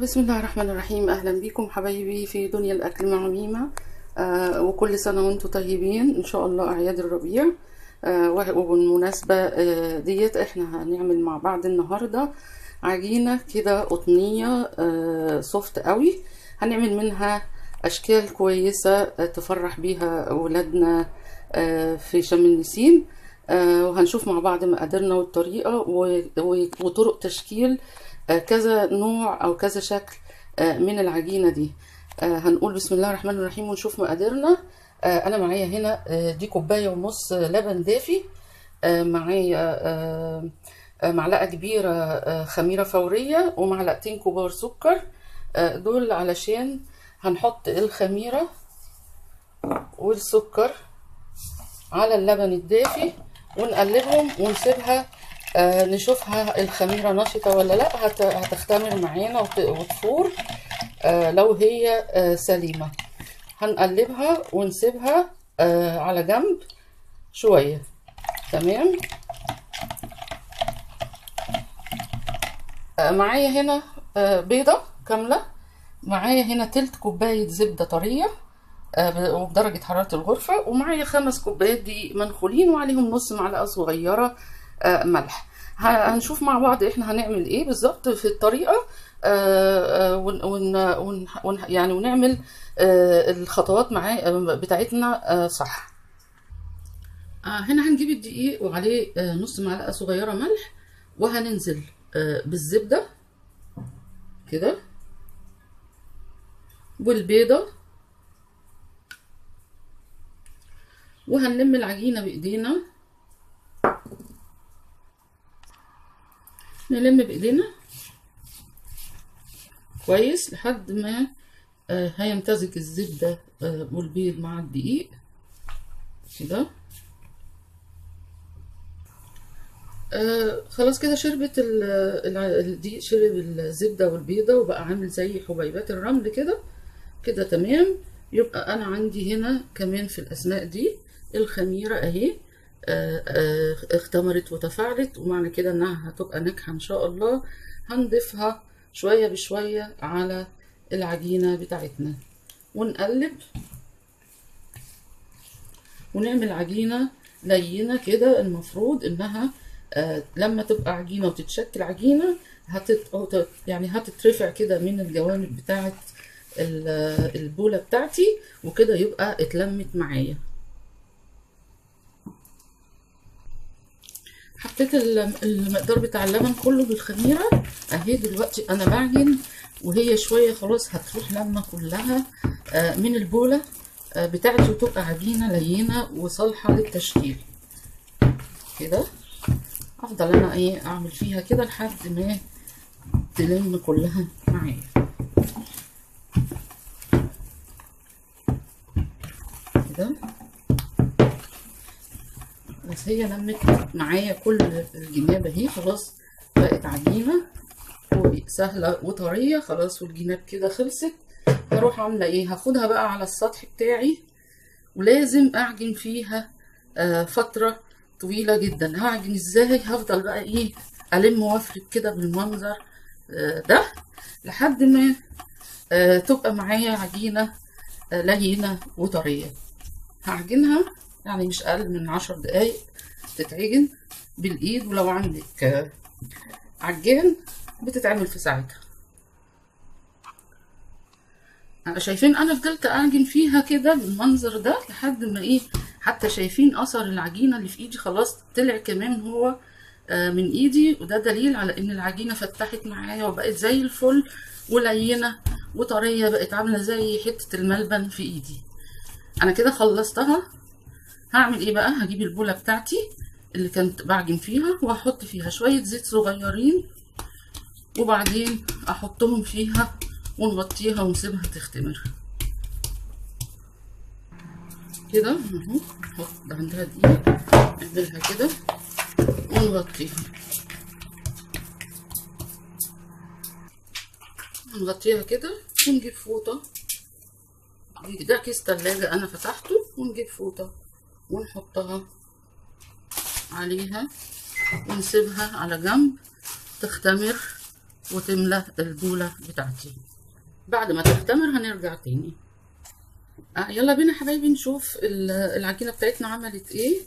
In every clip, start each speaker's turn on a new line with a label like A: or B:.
A: بسم الله الرحمن الرحيم. اهلا بيكم حبايبي في دنيا الاكل مع ميمة. وكل سنة وانتم طيبين ان شاء الله، اعياد الربيع. وبالمناسبة ديت احنا هنعمل مع بعض النهارده عجينه كده قطنيه soft قوي، هنعمل منها اشكال كويسة تفرح بيها اولادنا في شم النسيم. وهنشوف مع بعض مقاديرنا والطريقة وطرق تشكيل كذا نوع او كذا شكل من العجينة دي. هنقول بسم الله الرحمن الرحيم ونشوف مقاديرنا. انا معايا هنا دي كوباية ونص لبن دافي، معايا معلقه كبيرة خميره فورية ومعلقتين كبار سكر. دول علشان هنحط الخميره والسكر على اللبن الدافي ونقلبهم ونسيبها نشوفها الخميرة نشطة ولا لا. هتختمر معانا وتفور لو هي سليمة. هنقلبها ونسيبها على جنب شوية. تمام. معايا هنا بيضة كاملة، معايا هنا تلت كوباية زبدة طرية وبدرجة حرارة الغرفة، ومعايا 5 كوبايات دقيق منخولين وعليهم نص معلقة صغيرة ملح. هنشوف مع بعض احنا هنعمل ايه بالظبط في الطريقة، يعني ونعمل الخطوات معاه بتاعتنا صح. هنا هنجيب الدقيق وعليه نص معلقه صغيرة ملح، وهننزل بالزبده كده والبيضة، وهنلم العجينة بايدينا. نلم بايدينا كويس لحد ما هيمتزج الزبدة والبيض مع الدقيق كده. خلاص كده شربت الدقيق، شرب الزبدة والبيضة وبقى عامل زي حبيبات الرمل كده كده. تمام. يبقى انا عندي هنا كمان في الاثناء دي الخميرة اهي اختمرت وتفاعلت، ومعنى كده انها هتبقى ناجحة ان شاء الله. هنضيفها شوية بشوية على العجينة بتاعتنا ونقلب ونعمل عجينه لينه كده. المفروض انها لما تبقى عجينه وتتشكل عجينه يعني هتترفع كده من الجوانب بتاعه البوله بتاعتي، وكده يبقى اتلمت معايا. حطيت المقدار بتاع اللبن كله بالخميره اهي. دلوقتي انا بعجن وهي شوية خلاص هتروح لما كلها من البوله بتاعتي، وتبقى عجينه لينه وصالحه للتشكيل كده. افضل انا ايه اعمل فيها كده لحد ما تلم كلها معايا كده. بس هي لمت معايا كل الجناب اهي، خلاص بقت عجينه سهلة وطريه خلاص، والجناب كده خلصت. هروح عامله ايه؟ هاخدها بقى على السطح بتاعي، ولازم اعجن فيها فترة طويلة جدا. هعجن ازاي؟ هفضل بقى ايه الم وافرد كده بالمنظر ده لحد ما تبقى معايا عجينه لينه وطريه. هعجنها يعني مش اقل من 10 دقايق تتعجن بالايد، ولو عندك عجان بتتعمل في ساعتها. شايفين انا فضلت اعجن فيها كده بالمنظر ده لحد ما ايه، حتى شايفين اثر العجينة اللي في ايدي خلاص طلع كمان هو من ايدي، وده دليل على ان العجينة فتحت معايا وبقت زي الفل ولينه وطريه، بقت عامله زي حتة الملبن في ايدي. انا كده خلصتها. هعمل ايه بقى؟ هجيب البوله بتاعتي اللي كنت بعجن فيها وهحط فيها شوية زيت صغيرين، وبعدين احطهم فيها ونغطيها ونسيبها تختمر كده اهو. نحط عندها دقيق، نعملها كده ونغطيها، نغطيها كده، ونجيب فوطه. ده كيس تلاجة انا فتحته، ونجيب فوطه ونحطها عليها ونسيبها على جنب تختمر وتملى البوله بتاعتي. بعد ما تختمر هنرجع تاني. يلا بينا حبايبي نشوف العجينة بتاعتنا عملت ايه،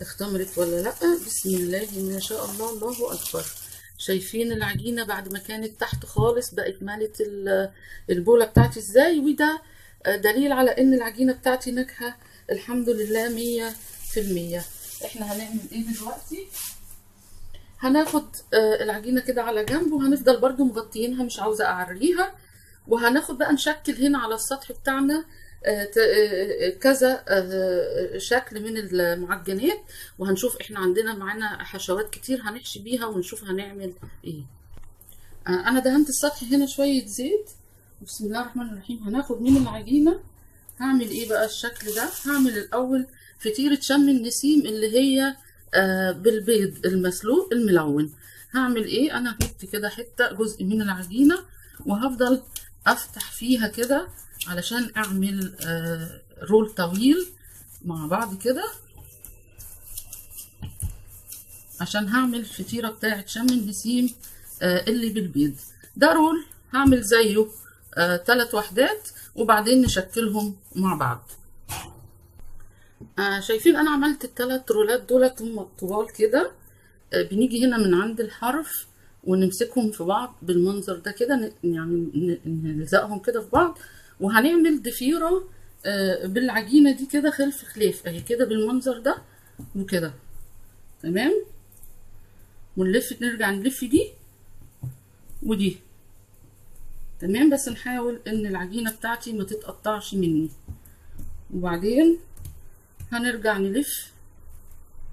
A: اختمرت ولا لا. بسم الله ما شاء الله، الله اكبر. شايفين العجينة بعد ما كانت تحت خالص بقت مالت البوله بتاعتي ازاي؟ وده دليل على ان العجينة بتاعتي ناجحة الحمد لله 100%. احنا هنعمل ايه دلوقتي؟ هناخد العجينة كده على جنب، وهنفضل برضو مغطيينها، مش عاوزه اعريها. وهناخد بقى نشكل هنا على السطح بتاعنا كذا شكل من المعجنات، وهنشوف احنا عندنا معانا حشوات كتير هنحشي بيها ونشوف هنعمل ايه. انا دهنت السطح هنا شوية زيت. بسم الله الرحمن الرحيم. هناخد من العجينة، هعمل ايه بقى الشكل ده؟ هعمل الاول فطيرة شم النسيم اللي هي بالبيض المسلوق الملون. هعمل ايه؟ انا جبت كده حتة جزء من العجينة وهفضل افتح فيها كده علشان اعمل رول طويل مع بعض كده، عشان هعمل الفطيرة بتاعت شم النسيم اللي بالبيض. ده رول هعمل زيه 3 وحدات وبعدين نشكلهم مع بعض. شايفين انا عملت ال3 رولات دولت هم طوال كده. بنيجي هنا من عند الحرف ونمسكهم في بعض بالمنظر ده كده، يعني نلزقهم كده في بعض، وهنعمل ضفيرة بالعجينه دي كده خلف خلاف اهي كده بالمنظر ده وكده، تمام. ونلف، نرجع نلف دي ودي، تمام. بس نحاول ان العجينة بتاعتي ما تتقطعش مني. وبعدين هنرجع نلف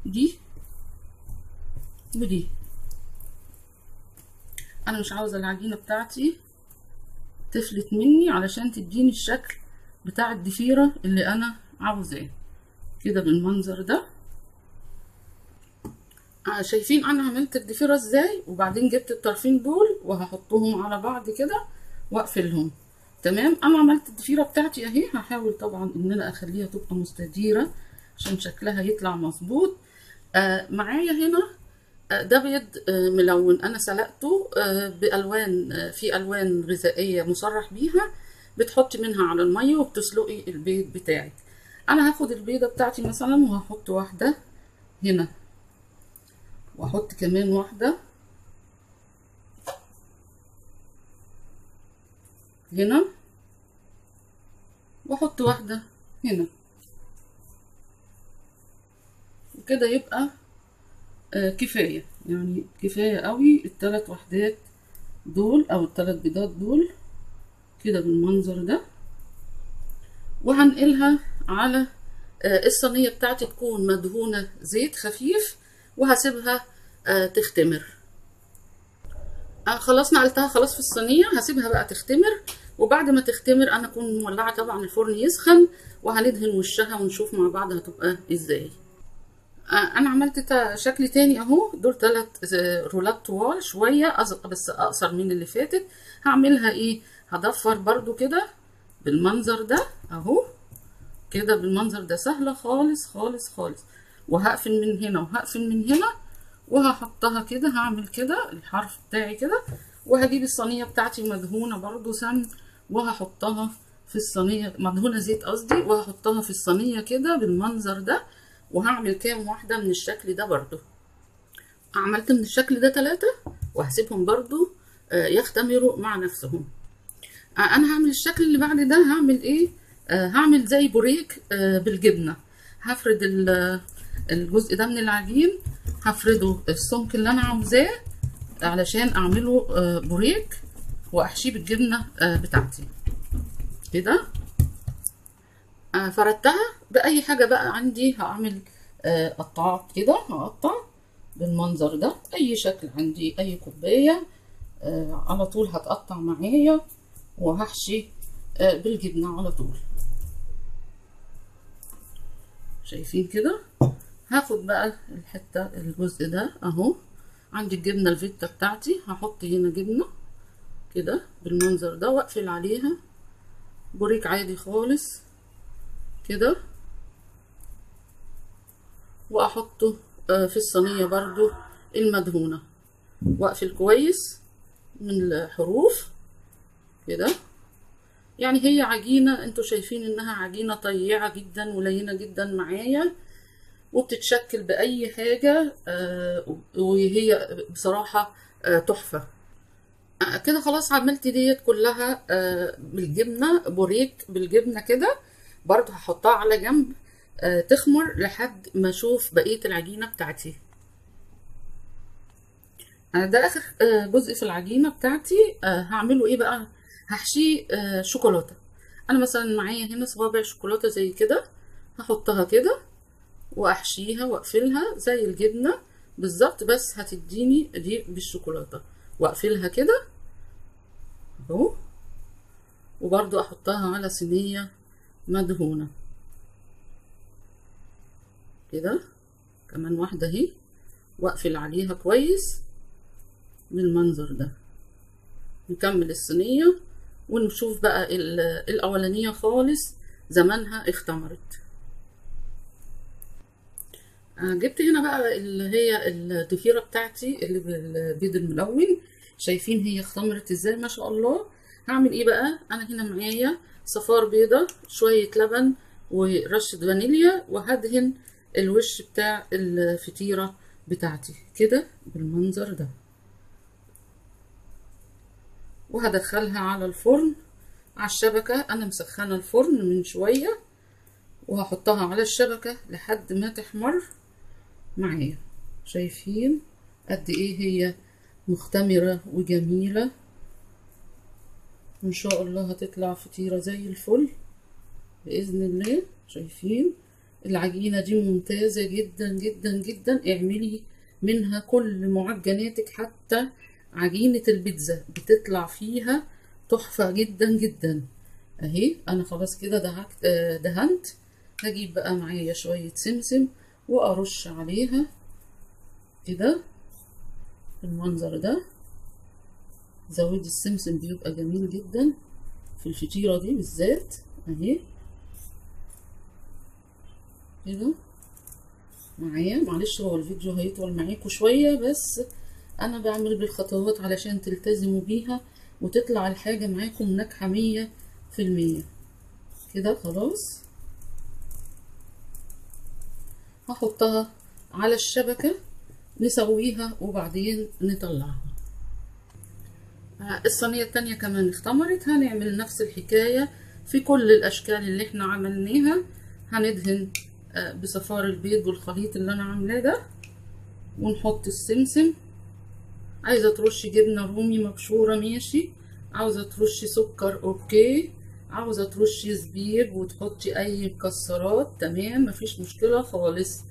A: دي ودي. انا مش عاوزه العجينة بتاعتي تفلت مني علشان تديني الشكل بتاع الضفيره اللي انا عاوزاه كده بالمنظر ده. شايفين انا عملت الضفيره ازاي؟ وبعدين جبت الطرفين دول وهحطهم على بعض كده واقفلهم، تمام. انا عملت الضفيره بتاعتي اهي. هحاول طبعا ان انا اخليها تبقى مستديره عشان شكلها يطلع مظبوط. معايا هنا ده بيض ملون انا سلقته بالوان، في الوان غذائية مصرح بيها، بتحطي منها على المية وبتسلقي البيض بتاعك. انا هاخد البيضة بتاعتي مثلا وهحط واحدة هنا، واحط كمان واحدة هنا، واحط واحدة هنا، وكده يبقى كفاية، يعني كفاية قوي الثلاث وحدات دول او الثلاث بيضات دول كده بالمنظر ده. وهنقلها على الصينية بتاعتي تكون مدهونه زيت خفيف، وهسيبها تختمر. خلاص نقلتها خلاص في الصينية، هسيبها بقى تختمر. وبعد ما تختمر انا اكون مولعه طبعا الفرن يسخن، وهندهن وشها ونشوف مع بعض هتبقى ازاي. انا عملت شكل تاني اهو، دول 3 رولات طوال شوية بس اقصر من اللي فاتت. هعملها ايه؟ هضفر برضو كده بالمنظر ده اهو كده بالمنظر ده، سهلة خالص خالص خالص. وهقفل من هنا وهقفل من هنا وهحطها كده، هعمل كده الحرف بتاعي كده. وهجيب الصينية بتاعتي مدهونه برضو سمن وهحطها في الصينية، مدهونه زيت قصدي، وهحطها في الصينية كده بالمنظر ده. وهعمل كام واحدة من الشكل ده برضو. عملت من الشكل ده 3 وهسيبهم برضو يختمروا مع نفسهم. انا هعمل الشكل اللي بعد ده. هعمل ايه؟ هعمل زي بوريك بالجبنه. هفرد الجزء ده من العجين، هفرده السمك اللي انا عاوزاه علشان اعمله بوريك واحشيه بالجبنه بتاعتي كده. فردتها باي حاجة بقى عندي. هعمل قطعات كده، هقطع بالمنظر ده اي شكل عندي، اي كوباية على طول هتقطع معايا، وهحشي بالجبنه على طول. شايفين كده؟ هاخد بقى الحتة الجزء ده اهو، عندي الجبنة الفيتا بتاعتي، هحط هنا جبنه كده بالمنظر ده واقفل عليها بوريك عادي خالص كده، واحطه في الصينية برضو المدهونه، واقفل كويس من الحروف كده. يعني هي عجينة انتوا شايفين انها عجينة طيعة جدا ولينة جدا معايا، وبتتشكل بأي حاجة، وهي بصراحة تحفة كده. خلاص عملت ديت كلها بالجبنة، بوريك بالجبنة كده. برضو هحطها على جنب تخمر لحد ما اشوف بقية العجينة بتاعتي. ده اخر جزء في العجينة بتاعتي. هعمله ايه بقى؟ هحشيه شوكولاتة. انا مثلا معايا هنا صوابع شوكولاتة زي كده، هحطها كده واحشيها واقفلها زي الجبنة بالظبط، بس هتديني دي بالشوكولاتة، واقفلها كده اهو. وبرضو احطها على صينية مدهونة كده، كمان واحدة اهي، واقفل عليها كويس بالمنظر ده. نكمل الصينية ونشوف بقى الاولانية خالص زمانها اختمرت. جبت هنا بقى اللي هي الضفيرة بتاعتي اللي بالبيض الملون، شايفين هي اختمرت ازاي ما شاء الله. هعمل ايه بقى؟ انا هنا معايا صفار بيضة، شوية لبن، ورشة فانيليا، وهدهن الوش بتاع الفطيرة بتاعتي كده بالمنظر ده، وهدخلها على الفرن على الشبكة. انا مسخنة الفرن من شوية، وهحطها على الشبكة لحد ما تحمر معايا. شايفين قد ايه هي مختمرة وجميلة، وان شاء الله هتطلع فطيرة زي الفل بإذن الله. شايفين العجينة دي ممتازة جدا جدا جدا، اعملي منها كل معجناتك، حتى عجينة البيتزا بتطلع فيها تحفة جدا جدا. اهي انا خلاص كده دهنت. هجيب بقى معايا شوية سمسم وارش عليها كده بالمنظر ده. زودي السمسم بيبقى جميل جدا في الفطيرة دي بالذات. اهي كده معايا. معلش هو الفيديو هيطول معاكم شوية، بس انا بعمل بالخطوات علشان تلتزموا بيها وتطلع الحاجة معاكم ناجحة 100%. كده خلاص هحطها على الشبكة نسويها وبعدين نطلعها. الصينية التانية كمان اختمرت، هنعمل نفس الحكاية في كل الاشكال اللي احنا عملناها. هندهن بصفار البيض والخليط اللي انا عاملاه ده، ونحط السمسم. عايزة ترشي جبنة رومي مبشورة ماشي، عاوزة ترشي سكر okay، عاوزة ترشي زبيب وتحطي اي مكسرات تمام، مفيش مشكلة خالص.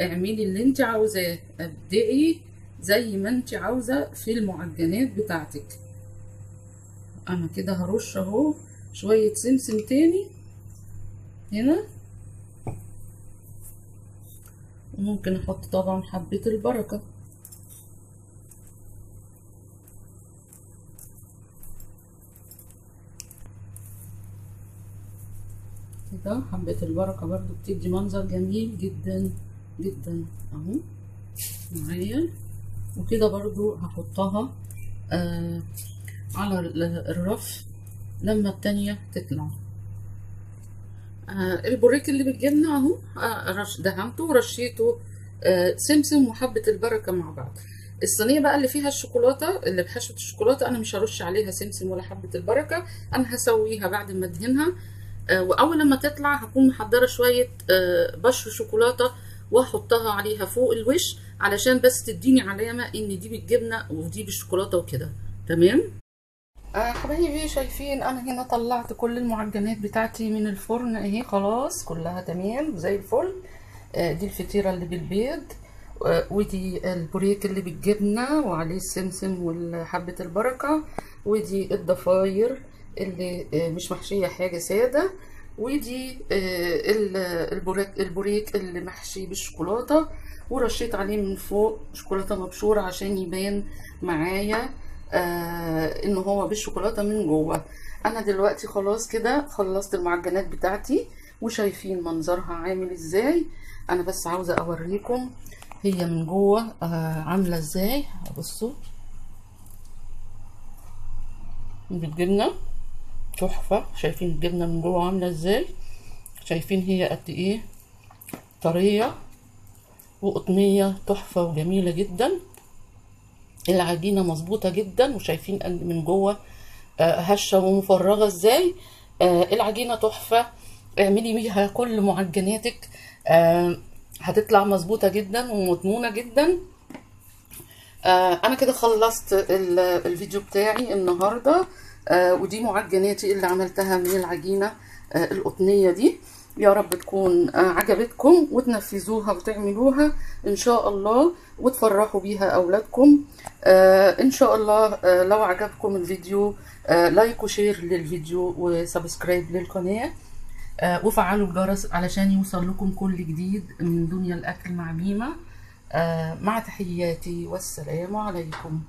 A: اعملي اللي انت عاوزاه، ابدعي زي ما انت عاوزة في المعجنات بتاعتك. انا كده هرش اهو شوية سمسم تاني هنا، وممكن احط طبعا حبة البركة. كده حبة البركة برضو بتدي منظر جميل جدا جدا اهو معايا. وكده برضو هحطها على الرف لما التانية تطلع. البوريك اللي بالجبنة اهو دهنته ورشيته سمسم وحبة البركة مع بعض. الصينية بقى اللي فيها الشوكولاتة اللي بحشوة الشوكولاتة انا مش هرش عليها سمسم ولا حبة البركة، انا هسويها بعد ما ادهنها. واول لما تطلع هكون محضرة شوية بشر شوكولاتة واحطها عليها فوق الوش علشان بس تديني علامة ان دي بالجبنة ودي بالشوكولاتة وكده. تمام حبايبي، شايفين انا هنا طلعت كل المعجنات بتاعتي من الفرن اهي، خلاص كلها تمام زي الفل. دي الفطيرة اللي بالبيض، ودي البوريك اللي بالجبنة وعليه السمسم وحبة البركة، ودي الضفاير اللي مش محشية حاجة سادة، ودي البوريك اللي محشي بالشوكولاتة ورشيت عليه من فوق شوكولاتة مبشورة عشان يبان معايا ان هو بالشوكولاتة من جوه. انا دلوقتي خلاص كده خلصت المعجنات بتاعتي وشايفين منظرها عامل ازاي. انا بس عاوزة اوريكم هي من جوه عاملة ازاي. بصوا بالجبنة تحفة. شايفين الجبنة من جوه عاملة ازاي؟ شايفين هي قد ايه طرية وقطنية، تحفة وجميلة جدا. العجينة مظبوطة جدا، وشايفين من جوه هشة ومفرغة ازاي. العجينة تحفة، اعملي بيها كل معجناتك، هتطلع مظبوطة جدا ومضمونة جدا. انا كده خلصت الفيديو بتاعي النهاردة، ودي معجناتي اللي عملتها من العجينة القطنية دي. يا رب تكون عجبتكم وتنفذوها وتعملوها ان شاء الله، وتفرحوا بيها اولادكم ان شاء الله. لو عجبكم الفيديو like و share للفيديو و subscribe للقناة، وفعلوا الجرس علشان يوصل لكم كل جديد من دنيا الاكل مع ميمة. مع تحياتي والسلام عليكم.